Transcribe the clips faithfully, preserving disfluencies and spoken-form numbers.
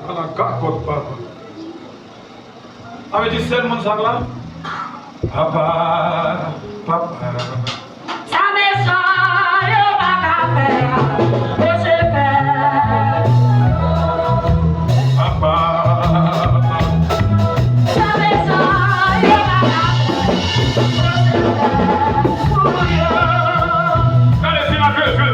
Nan kakòt papa. Sa vle di sèl moun sa la? Papa, papa. Sa mechan yo pa ka fè, Bondye fè. Papa. Sa mechan yo pa ka fè, Bondye fè pou yo. Gade si l ap jwe, jwe.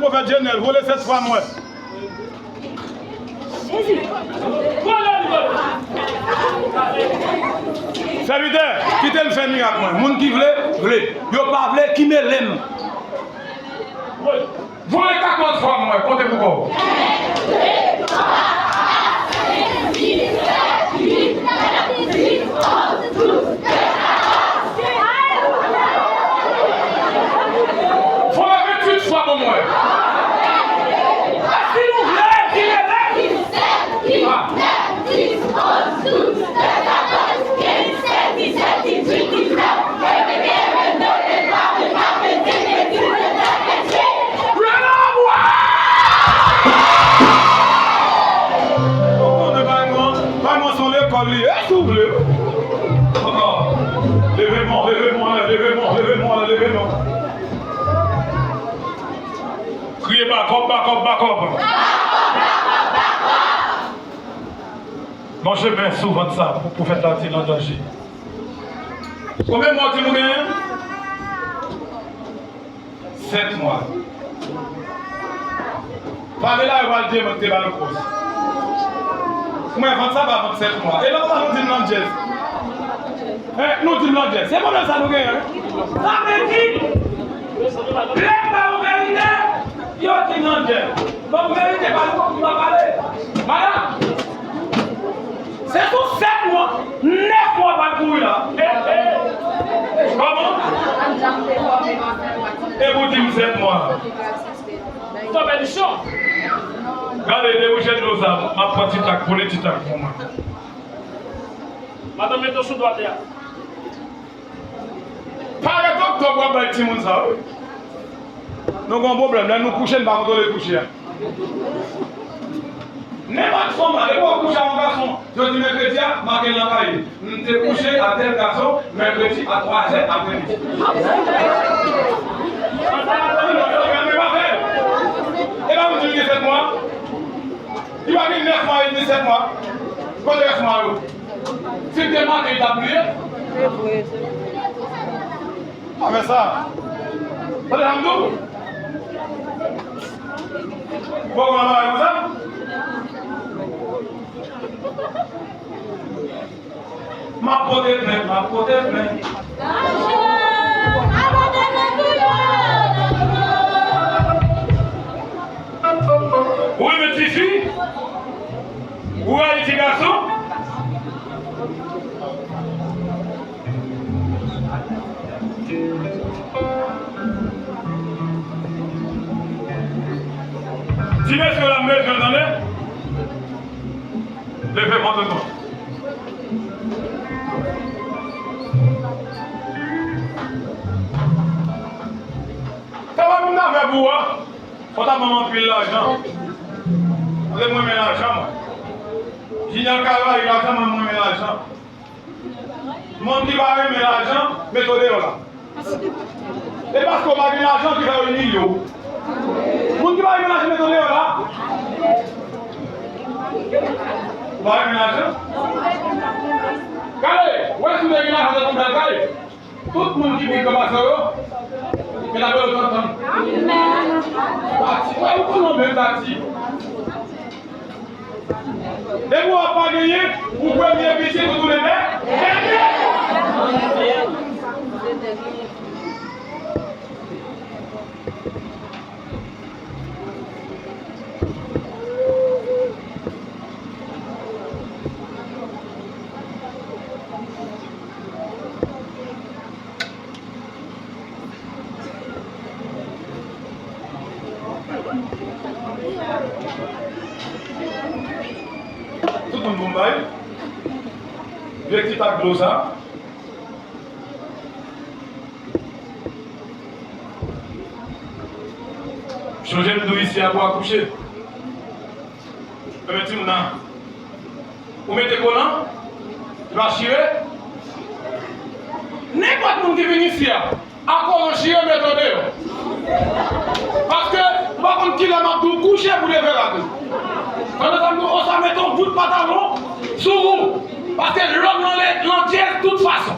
Pwofèt Jenèl, vole sèt fwa mwen. Sèvitè, kite m fè mirak mwen. Moun ki vle, vle. Yo pa vle, ki mele m. Vole katòz fwa mwen, konte pou kò w. Vole venntuit fwa ban mwen. Si nou vle, ki rele. Ah. Ou konnen bay mwen, bay mwen se yon lekòl li ye, si w vle. Leve men w, leve men w, leve men w, leve men w, leve men w. Kriye bakòp, bakòp, bakòp. Manje men sou vant sa pou pwofèt la di l an danje. Konbyen mwa w di m ou genyen? Sèt mwa. Pale la, yo pral di mwen te ba nou pòz. Mwen, vant sa pa vant sèt mwa. E lòt la, nou di m landjèz. Hein, nou di m landjèz. Se pwoblèm sa nou genyen, wi. Sa vle di, lè m ba ou verite, yo di m landjèz. Ban m verite, pa nou konn pa pale. Madanm, se sou sèt mwa, nèf mwa pral kouri la. Kòman? E pou di m sèt mwa. Gade, debouche dlo sa, m ap pran ti tak, vole ti tak pou mwen. Madanm, mete w sou dwat la. Parèt oktòb w ap bay timoun sa, wi. Nou gen yon pwoblèm, lè nou kouche, n pa kontwole kouche a. Nenpòt fanm la, depi w ap kouche ak yon gason, jodi mèkredi a, make l nan kaye. M te kouche a tèl gason, mèkredi a twazè aprèmidi. E pa m di l gen sèt mwa? Li pa gen nèf mwa, li di sèt mwa. Kote rès mwa yo? Si l te make, li t ap bliye. Pa fè sa. Tande sa m di w. Ou poko nan bagay konsa? M ap pote plent, m ap pote plent. Ou renmen tifi? Ou rayi ti gason? Ti mesye la, m bezwen tande. Leve pòtoton. Sa pa moun afè pou ou a. Ou ta ban m anpil lajan. Paske mwen renmen lajan, mwen. Junior ka rayi lajan, mwen, mwen renmen lajan. Moun ki pa renmen lajan, mete w deyò la. E paske w pa gen lajan ki fè yo imilye w. Moun ki pa renmen lajan, mete w deyò la. Ou pa renmen lajan? Gade, wè si w te gen lajan, tankou bèl kay. Tout moun ki vin nan pase yo, ke Labèl yo tann tann. Tati, wè, ou konnen yon bèl Tati. Depi w ap pa genyen, ou premye pitit, ou tounen dè-, dènye. Tout moun bon bay. Vye ti tak dlo sa. Chonje m di w isi a pou akouche. Ebyen, timoun nan, ou mete kolan, li pa chire. Nenpòt moun ki vin isi a, a kolan chire, mete w deyò. Paske, ou pa konn kilè m ap di w kouche pou leve rape. Pandan sa, m di w, osa mete yon bout pantalon sou ou. Paske lòm nan le-, landjèz tout fason.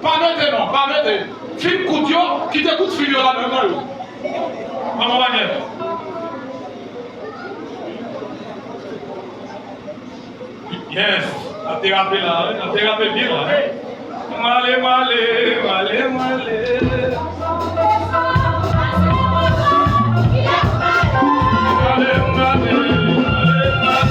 Pa mete non, pa mete. Fil kout yo, kite kout fil yo ladan nan yo. Kòman w ye? Yes, ap derape la, wi. Ap derape byen la, wi. Male, male, male, male. Male, male, male, male.